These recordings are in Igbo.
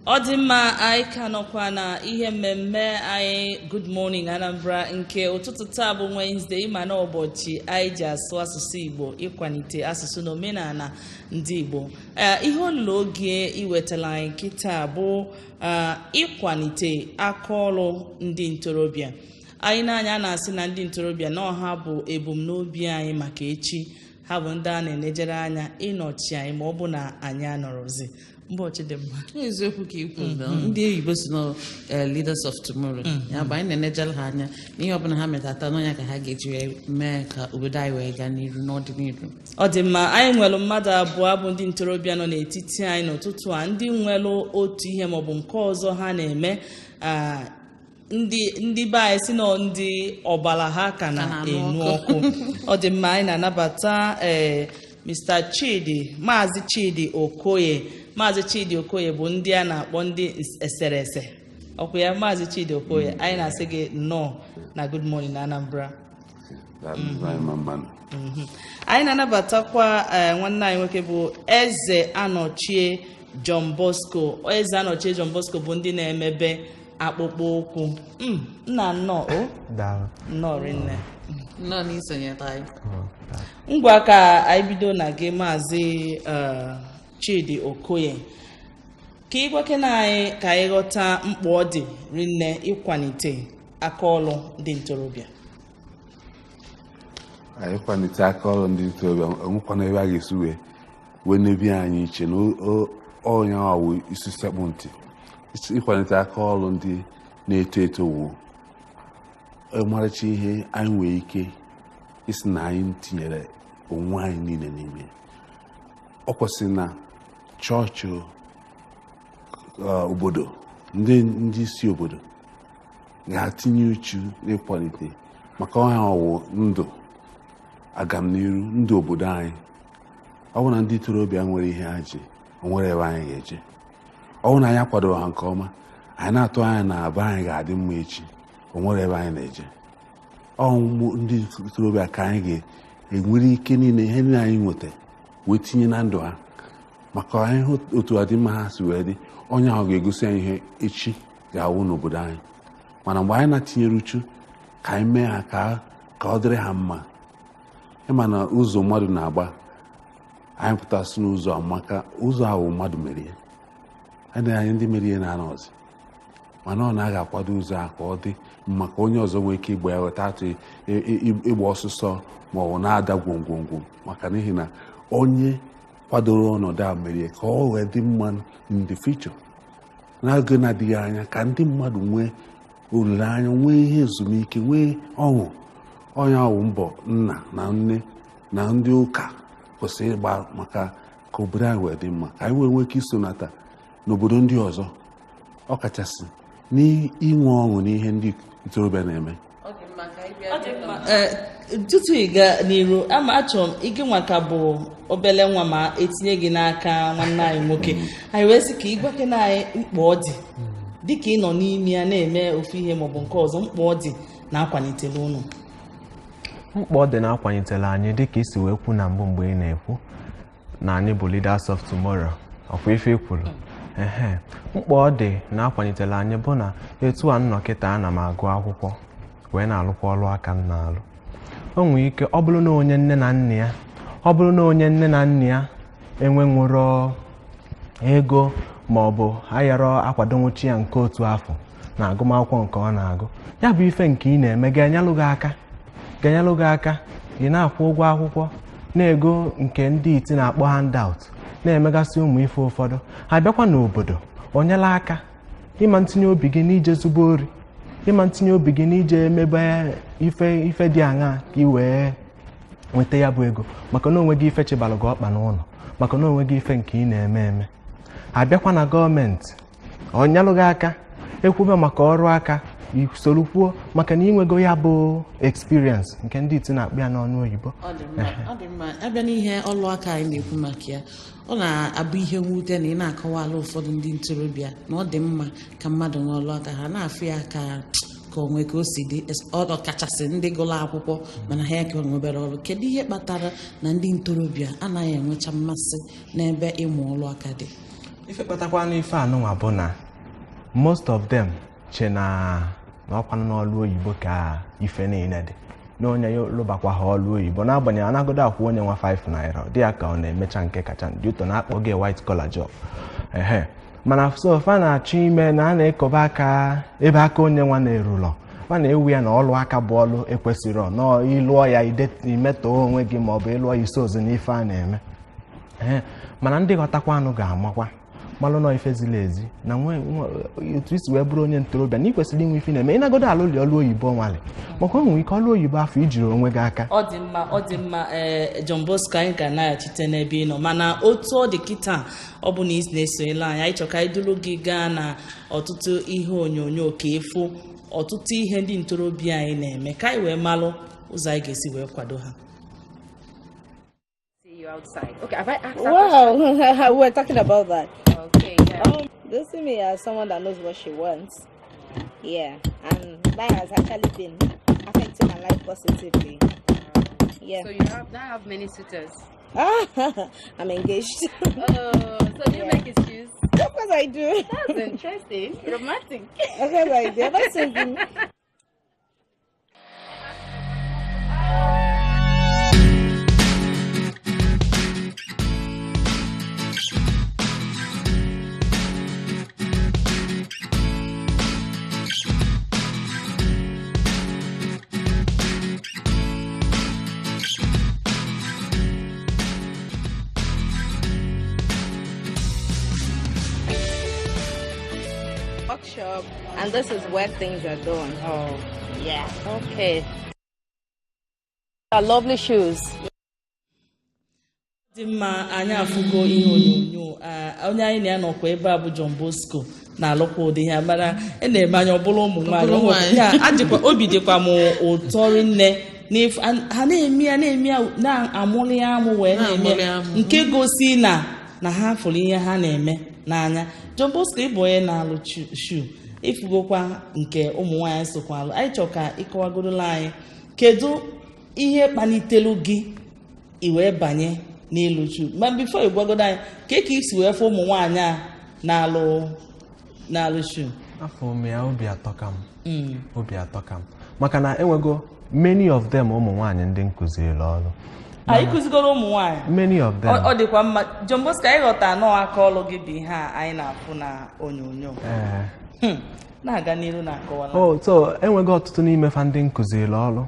Ọ dị mma, anyị ka nọkwa na ihe mmemme anyị, Good Morning Anambra, nke ụtụtụ taa bụ Wednesday. Ịma na ụbọchị anyị ji asụ asụsụ Igbo, ịkwalite asụsụ na omenala ndị Igbo. Ee, ihe olulu oge iwetara anyị kịta bụ ịkwalite aka ọrụ ndị ntorobịa anyị. N'anya na-asị na ndị ntorobịa na ọha bụ ebumnobi anyị maka echi. Ha bụ ndị a na-enejere anya ịnọchi anyị ma ọ bụ na anyị anọrọzi ụbọchị dị mma. Eziokwu ka ikwu. Ndị oyibo si na leaders of tomorrow. Ya bụ, anyị na-enejere ha anya n'ihe ọbụla ha metata n'ọnya ka ha ga-eji wee mee ka obodo anyị wee gaa n'iru n'ọdịnihu. Ọ dị mma. Anyị nwere mmadụ abụọ bụ ndị ntorobịa nọ n'etiti anyị n'ụtụtụ a, ndị nwere otu ihe maọbụ nke ọzọ ha na-eme. Ndị be anyị si nọ ndị ọbara ha ka na-enu ọkụ. Ọ dị mma, anyị na-anabata Mr. Chidi, Maazị Chidi Okoye. Maazị Chidi Okoye bụ ndị a na-akpọ ndị eserese ọkụ ya. Maazị Chidi Okoye, anyị na-asị gị nnọọ na Good Morning Anambra. Anyị na-anabatakwa nwanne anyị nwoke bụ Eze Anọchie John Bosco. Eze Anọchie John Bosco bụ ndị na-emebe akpụkpọ ụkwụ. Nna, nnọọ o. Nnọọ rinne. Nnọọ n'isonyere anyị. Ngwa, ka anyị bido na gị, Maazị Chidi Okoye, ka ị gwakena anyị ka anyị ghọta mkpa ọ dị rinne ịkwalite aka ọlụ ndị ntorobịa. Anyị kwalite aka ọrụ ndị ntorobịa, enwekwana ebe a ga-esi wee nebi anyị iche na onye ahụ isi sekpụ ntị. Ịkwalite aka ọrụ ndị na-eto eto wụ ọmarịcha ihe anyị nwere ike isi na anyị tinyere onwe anyị niile n'ime. Ọ kwesịrị na chọọchị, obodo, ndị isi obodo ga-atinye uchu n'ịkwalite, maka ọha ọwụ ndụ agamniru ndụ obodo anyị. Ọ bụ na ndị ntorobịa nwere ihe ha ji, o nwere ebe anyị ga-eje. Ọ bụ na anyị akwadoro ha nke ọma, anyị na-atụ anya na aba anyị ga-adị mma echi, o nwere ebe anyị na-eje. Ọ ndị ntorobịa ka anyị ga-enwere ike niile, ihe niile anyị nweta wee tinye na ndụ ha, maka anyị hụ otu ọdịmma ha si wee dị, onye ahụ ga-egosi anyị ihe echi ga-awụ n'obodo anyị. Mana mgbe anyị na-tinyere uchu ka anyị mee ha ka ọ dịrị ha mma, ịma na ụzọ mmadụ na-agba, anyị pụtasị n'ụzọ maka ụzọ ahụ mmadụ merie anyị, anyị ndị merie na-anọzi, mana ọ na-aga akwado ụzọ a ka ọ dị mma, ka onye ọzọ nwee ike ịgba ya weta atụ ịgba ọsụsọ ma ọ bụ na-ada gwongwongwo, maka n'ihi na onye kwadoro ọnọdụ a merie ka ọ wee dị mma in the future, n'oge na-adịghị anya, ka ndị mmadụ nwee olileanya, nwee ihe ezumike, nwee ọṅụ. Onye ahụ mbọ nna na nne na ndị ụka kwesịrị ịgba maka ka obodo anyị wee dị mma, ka anyị wee nwee ike isonata n'obodo ndị ọzọ, ọ kachasị n'inwe ọṅụ n'ihe ndị ntorobịa na-eme. Ee, tutu ị gaa n'iru, ama achọrọ m ịgị nwa ka bụ obele nwa, ma etinye gị n'aka nwanne anyị nwoke, anyị wee sị ka ị gwakena anyị mkpa ọ dị, dịka ị nọ n'ime ya na-eme ofu ihe maọbụ nke ọzọ, mkpa ọ dị na-akwalitela ụnụ. Mkpa ọ dị na-akwanyetela anyị, dịka isi wee kwu na mbụ mgbe ị na-ekwu na anyị bụ leaders of tomorrow, ọkwa ife i kwuru ehe. Mkpa ọ dị na-akwanyetela anyị bụ na etu a nnọ kịta, ana m agụ akwụkwọ wee na-alụkwa ọrụ aka m na-alụ. O nwere ike ọ bụrụ na onye nne na nna ya, ọ bụrụ na onye nne na nna ya enwenwuro ego ma ọ bụ ayarọ akwadonwuchi ya nke otu afọ na agụmakwụkwọ nke ọ na-agụ, ya bụ ife nke ị na-eme ga-enyelụ gị aka, ga-enyelụ gị aka ị na-akwụ ụgwọ akwụkwọ, na-ego nke ndị iti na-akpọ handout, na-emegasị ụmụ ife ụfọdụ. Ha bịakwa n'obodo, o nyela aka ịma ntinye obi gị n'ije zugbo ori, ịma ntinye obi gị n'ije emebe ife dị aṅaa ka ị wee nweta ya bụ ego, maka na onwe gị ife chịbalụ gị ọkpa n'ụlọ, maka na onwe gị ife nke ị na-eme eme. Abịakwa na gọọmenti, ọ nyelụ gị aka ekwube maka ọrụ aka, isorokwuo, maka na ịnwego ya bụ experience nke ndị iti na-akpụ ya n'ọnụ oyibo. Ọ dị mma, ọ dị mma. Abịa n'ihe ọlụ aka anyị na-ekwu maka ya, ọ na-abụ ihe mwute na ị na-akọwala ụfọdụ ndị ntorobịa na ọ dị mma ka mmadụ nwee ọlụ aka, ha na-afụ ya ka onwe ka o si dị, ọ kachasị ndị gụrụ akwụkwọ mana ha ya ka nwebere ọrụ. Kedu ihe kpatara na ndị ntorobịa anaghị enwecha mmasị n'ebe ịmụ ọlụ aka dị? Ife kpatakwa n'ife anụnwa bụ na most of them che na na ọkwanụ n'ọlụ oyibo ka ife niile dị, na onye ya lụbakwa ha ọlụ oyibo, n'agbanyeghị anagodo akwụ onye nwa 5 naira, ọ dị ya ka ọ na-emecha nke kacha dị ụtọ na-akpọ gị white collar job. Ehe, mana so fa na-achọ ime na a na-ekobe aka ebe aka onye nwa na-erulọ, fa na-ewu ya na ọlụ aka bụ ọlụ ekwesịrọ nọọ ịlụọ ya imetọọ onwe gị maọbụ ịlụọ ya isi ozu n'ife a na-eme. Ee, mana ndị ghọtakwanụ ga-amakwa malụ nọ ife ziri ezi na otu isi wee bụrụ onye ntorobịa na ị kwesịrị inwe ife ị na-eme. Ịnagodo alụli ọlụ oyibo nwale, maka o nwere ike ọlụ oyibo afọ ijiri onwe gị aka. Ọ dị mma, ọ dị mma. Ee, John Bosco, anyị ga-anaghachite n'ebe ị nọ, mana otu ọ dị kịta, ọ bụ na ị na-esonyela anyị, anyị chọrọ ka anyị duru gị gaa na ọtụtụ ihe onyonyo ka ịfụ ọtụtụ ihe ndị ntorobịa anyị na-eme, ka anyị wee malụ ụzọ anyị ga-esi wee kwado ha. See you outside. Okay, have I asked that question? Wow, we're talking about that. Okay, yeah. They see me as someone that knows what she wants. Yeah, and that has actually been affecting my life positively. Yeah. So you have now have many suitors. Ah, I'm engaged. Oh, so do you make issues? Of course I do. That's interesting. Romantic. Of course I do. Ever since workshop, and this is where things are done. Oh, Yeah. okay. Are lovely shoes. Dị mma, anyị afụgo ihe onyonyo a. Onye anyị na-anọkwa ebe a bụ John Bosco na-alụkwa ụdị ihe mana e na-eme anya ọ bụrụ ụmụ nwaanyị. Ọ bụrụ nwaanyị. Ya, adịkwa obi dịkwa m ụtọ rinne n'if ha na-eme ya, na-eme ya, na-amụlị ya amụ wee na-eme Na-amụlị ya, amụ. nke gosi na ha fụrụ ihe ha na-eme n'anya. John Bosco, ịbụ onye na-alụ shoe, ịfụgokwa nke ụmụ nwaanyị sokwa alụ. Anyị chọrọ ka ịkọwagorola anyị kedu ihe kpalitelu gị i wee banye n'ịlụ shoe, ma before ịgwagodo anyị ka isi wee fụ ụmụ nwaanyị a na-alụ shoe. Afọ m ya, obi atọ ka m, obi atọ ka m, maka na enwego many of them, ụmụ nwaanyị ndị nkụziri ọrụ. Anyị kụzigoro ụmụ nwaanyị. Many of them. Ọ dịkwa mma. John Bosco, anyị ghọta nọọ aka ọlụ gị bụ ihe a anyị na-afụ na onyonyo. Ee. Na-aga n'iru na-akọwala. Oh, so enwego ọtụtụ n'ime fa ndị nkụziri ọrụ,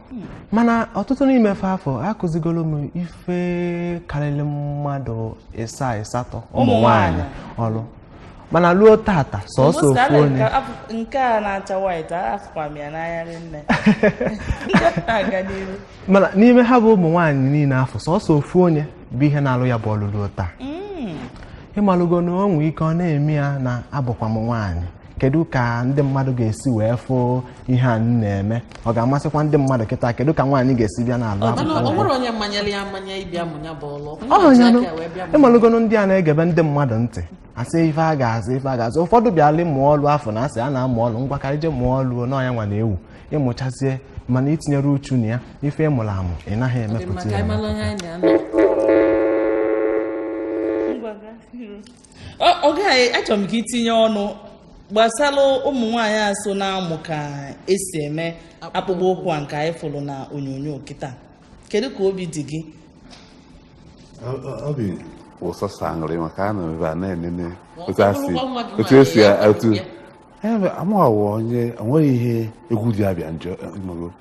mana ọtụtụ n'ime fa afọ akụzigolo m ife karịrị mmadụ ịsaa ịsatọ ụmụ Ụmụ nwaanyị nwaanyị. ọrụ, mana ruo tata sọsọ John Bosco, ofu ala onye. Nke a na-acha white, afụkwa m ya n'anya rinne. Na-aga n'iru. Mana n'ime ha bụ ụmụ nwaanyị niile afọ, sọsọ ofu onye bụ ihe na-alụ ya bụ ọlụ ruo taa. Ịmalụgo na o nwee ike ọ na-eme ya na abụkwa m nwaanyị, kedu ka ndị mmadụ ga-esi wee fụ ihe a m na-eme, ọ ga-amasịkwa ndị mmadụ kịta, kedu ka nwaanyị ga-esi bịa n'alụ Mana akpụkpọ ọ ụkwụ? nwere onye mmanyere ya mmanya ịbịa mụ ya bụ ọlụ. Ọ Ji ya nụ. aka wee bịa mụ. Ịmalụgonu ndị a na-egebe ndị mmadụ ntị asị ife a ga-azụ, ife a ga-azụ, ụfọdụ bịala mụọ ọlụ afọ na asị a na-amụ ọlụ ngwa ka ije mụọ ọlụ n'ọnya nwa na-ewu ịmụchazie, mana itinyere uchu na ya, ife ịmụrụ amụ ị naghị Ọ dị mma emepụta ka ya. anyị mara onye anyị na-anọ. Ngwa, gaa n'iru. Ọ gaghị achọrọ m ka itinye ọnụ gbasara ụmụ nwaanyị a so na-amụ ka esi eme akpụkpọ ụkwụ a nke anyị fụrụ na onyonyo kịta. Kedu ka obi dị gị? Obi ụsọsọ aṅụrị maka a nọ ebe a na-enene Ma otu ọ a si bụrụkwa nwa gị otu esi nwaanyị, ya otu ya. Amụghawụ onye onweghị ihe egwu dị abịa njọ ịmago.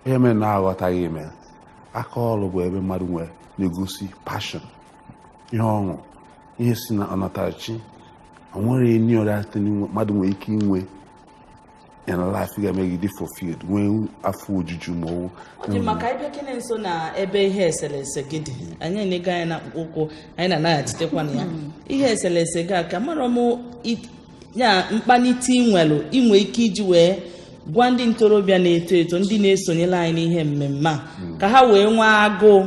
Onye mere na-aghọtaghị ime aka ọrụ bụ ebe mmadụ nwere na-egosi passion, ihe ọṅụ, ihe si na ọnatarachi. Onwere any other thing mmadụ nwere ike inwe in life ga-eme gị dị fulfilled, nwee afọ ojuju ma ọ Ọ dị maka ịbịa kene nso na ebe ihe eserese gị dị, anyị na-ego anyị na akpụkpọ ụkwụ anyị na-anaghachitekwa na ya ihe eserese gị a, ka mara m ya mkpanite inwelu inwe ike iji wee gwa ndị ntorobịa na-eto eto, ndị na-esonyere anyị n'ihe mmemme a, ka ha wee nwee agụụ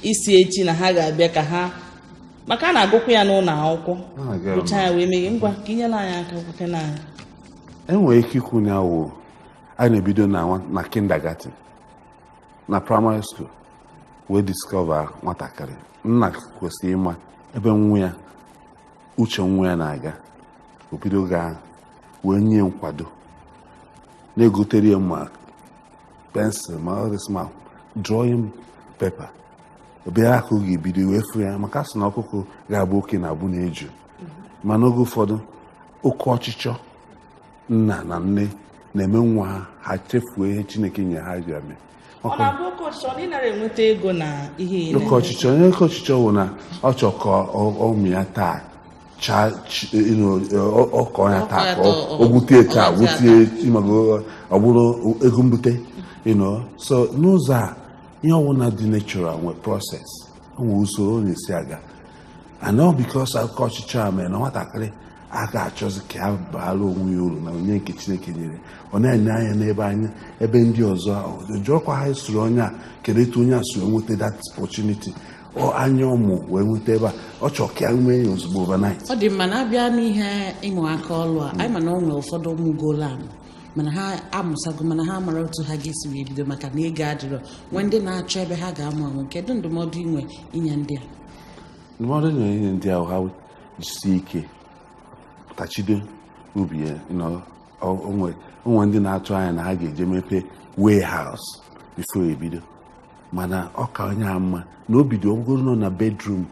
isi echi na ha ga-abịa ka ha, maka a na-agụkwa ya n'ụlọ akwụkwọ. Na-aga ya. Gụchaa ya wee meghe. Ngwa, ka inyere anyị aka kwukene anyị. Enwere ike ikwu na wụ a na-ebido na na kindergarten, na primary school, wee discover nwatakịrị nna kwesịrị ịma ebe nwa ya. Uche nwa ya na-aga, obido ga wee nye nkwado, na-egotere ya ma pencil, ma ọrịs, ma drawing paper. Obere aka ọ ga-ebido wee fụ ya, maka sị na ọkụkọ ga-abụ oke na abụ na-eju. Mana oge ụfọdụ, oke ọchịchọ nna na nne na-eme nwa ha, ha chefuo ihe Chineke nyere ha ji eme. Ọ na-abụ oke ọchịchọ na ị nara enweta ego na ihe ị Oke na-eme? ọchịchọ, onye oke ọchịchọ wụ na ọ chọ ka ọ mịa taa chaa ọkọ ya taa, ka o gwutie taa, gwutie ịmago, ọ bụrụ ego mbute. So n'ụzọ a, ihe ọbụla dị natural nwe process, o nwere usoro ọ na-esi aga. And all because akụkọ ọchịchọ a mere na nwatakịrị a ga-achọzi ka ya baara onwe ya uru na onye nke Chineke nyere, ọ na-enye anya n'ebe anya ebe ndị ọzọ jụọkwa ha soro onye a, kedu etu onye a si wee nweta that opportunity, ọ anya ọmụ wee nweta ebe a, ọ chọrọ ka ya nwee ya ozugbo, overnight. Ọ dị mma na abịa n'ihe ịmụ aka ọlụ a, anyị ma na o nwere ụfọdụ ụmụgolo amụ, mana ha amụsago, mana ha mara otu ha ga-esi wee bido maka na ego adịrọ. Nwee ndị na-achọ ebe ha ga-amụ amụ. Kedu ndụmọdụ inwe inye ndị a? Ndụmọdụ na-enye ndị ahụ, ha jisie ike, tachide ubi ya. Onwe ndị na-atụ anya na ha ga-eje mepe warehouse before ebido, mana ọ ka onye a mma na o bido ọgụgụ nọ na bedroom.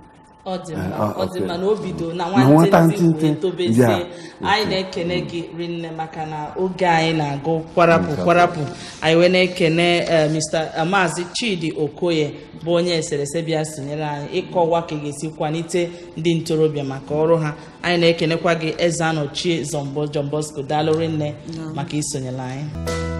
Ọ dị mma. Ọ Ọ dị mma na o bido na Na nwata nwantịntị wee ntịntị. tobezie. Yeah. Anyị na-ekene gị rinne maka na oge anyị na-agụ kwarapụ kwarapụ. Anyị wee na-ekene Mr. Maazị Chidi Okoye, bụ onye eserese bịa sonyere anyị ịkọwa ka ị ga-esi kwalite ndị ntorobịa maka ọrụ ha. Anyị na-ekenekwa gị, Eze Anọchie Zombo John Bosco. Daalụ rinne maka isonyere anyị.